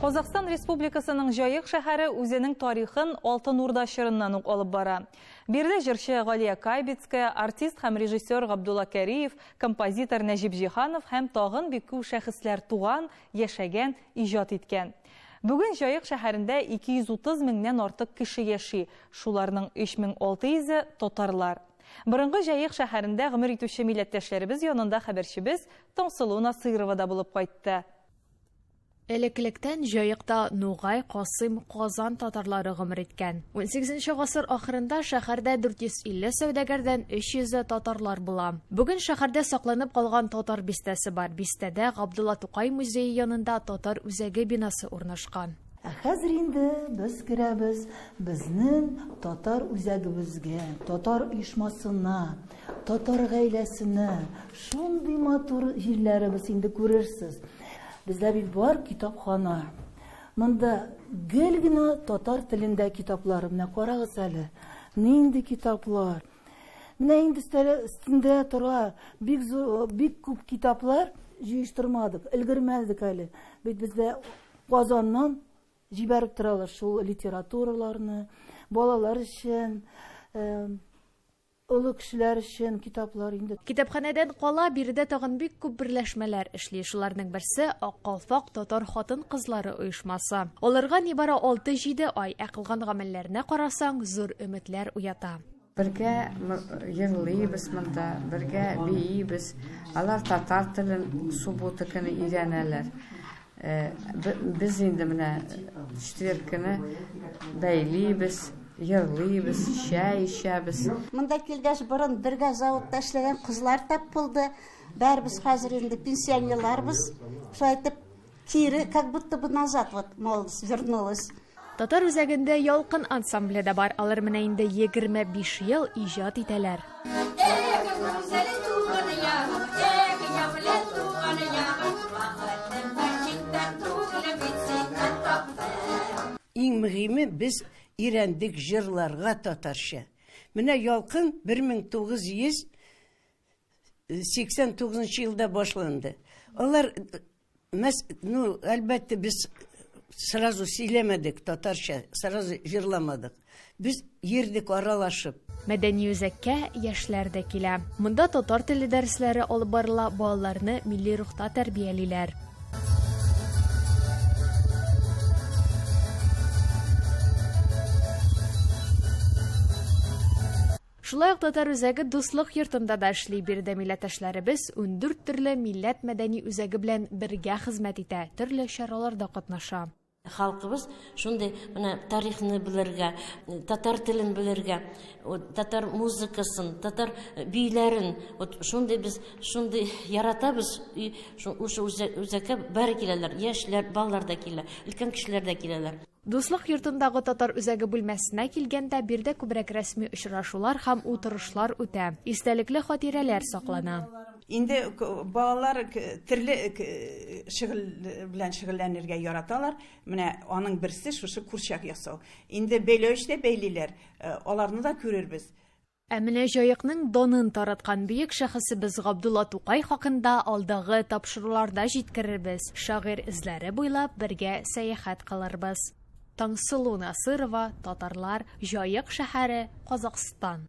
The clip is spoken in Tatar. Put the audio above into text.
Казахстан Республикасының Җаек шәһәре үзенең тарихын Алтын Урда чорыннан ук алып бара. Биредә җырчы Галия Кайбицкая, артист һәм режиссер Габдулла Кәриев, композитор Нәҗип Җиһанов һәм тагын бик күп шәхесләр туган, яшәгән, иҗат иткән. Бүген Җаек шәһәрендә 230 меңнән артык кеше яши, шуларның 3600-е, татарлар. Борынгы Җаек шәһәрендә гомер итүче милләттәшләребез янында хәбәрчебез Таңсылу Насыйрова да булып кайтты. Элек-электән Җаекта Нугай, Касыйм, Казан татарлары гомер иткән. Унсигезенче гасыр ахырында шәһәрдә 450 сәүдәгәрдән 300-е татарлар була. Бүген шәһәрдә сакланып калган татар бистәсе бар. Бистәдә Габдулла Тукай музее янында татар үзәге бинасы урнашкан. Ә хәзер инде без керәбез безнең татар үзәгебезгә, татар оешмасына, татар гаиләсенә. Шундый матур җирләребез инде күрерсез. Бездә бит бар китапхана. Монда гел генә татар телендә китаплар. Менә карагыз әле, нинди китаплар. Менә инде өстәл өстендә тора бик зур, бик күп китаплар җыештырмадык, өлгермәдек әле. Бит бездә Казаннан җибәреп торалар шул литератураларны, балалар өчен, Олы кешеләр өчен китаплар инде. Китапханәдән кала, биредә тагын бик күп берләшмәләр эшли. Шуларның берсе, Ак калфак татар хатын-кызлары оешмасы. Аларга нибары алты-җиде ай, ә кылган гамәлләренә карасаң, зур өметләр уята. Бергә җырлыйбыз монда, бергә биибез. Алар татар телен суббота көне өйрәнәләр. Без инде менә четверг көне бәйлибез, йырлыйбыз, чәй эчәбез. Монда килгәч, борын бергә заводта эшләгән кызлар тап булды. Бәребез хәзер инде пенсионерларбыз. Шулай итеп, кире, как будто бы назад вот молодость вернулась. Татар үзәгендә Ялкын ансамбле дә бар. Алар менә инде 25 ел иҗат итәләр. Эх, гүзәл туган ягым, эх, ямьле туган ягым, бәхетемне читтән түгел бит синнән таптым. Иң мөһиме, без өйрәндек җырларга татарча. Менә Ялкын 1989 елда башланды. Алар Мәс, ну, әлбәттә, без сразу сөйләмәдек татарча, сразу җырламадык. Без йөрдек аралашып. Мәдәни үзәккә яшьләр дә килә. Монда татар теле дәресләре алып барыла, балаларны милли рухта тәрбиялиләр. Шулай ук Татар үзәге Дуслык йортында да эшли. Биредә милләттәшләребез 14 төрле милләт мәдәни үзәге белән бергә хезмәт итә, төрле чараларда катнаша. Халкыбыз шундый менә тарихны белергә, татар телен белергә, татар музыкасын, татар биюләрен, вот шундый без шундый яратабыз, и шушы үзәккә бәре киләләр, яшьләр, балалар да килә, өлкән кешеләр дә киләләр. Дуслык йортындагы татар үзәге бүлмәсенә килгәндә, биредә күбрәк рәсми очрашулар һәм утырышлар үтә, истәлекле хатирәләр саклана. Инде балалар төрле шөгыль белән шөгыльләнергә яраталар. Менә аның берсе шушы курчак ясау. Инде бәйләвеч тә бәйлиләр, аларны да күрербез. Ә менә Җаекның данын тараткан бөек шәхесебез Габдулла Тукай хакында алдагы тапшыруларда җиткерербез, шагыйрь эзләре буйлап бергә сәяхәт кылырбыз. Таңсылу Насырова, Татарлар, Җаек шәһәре, Казакъстан.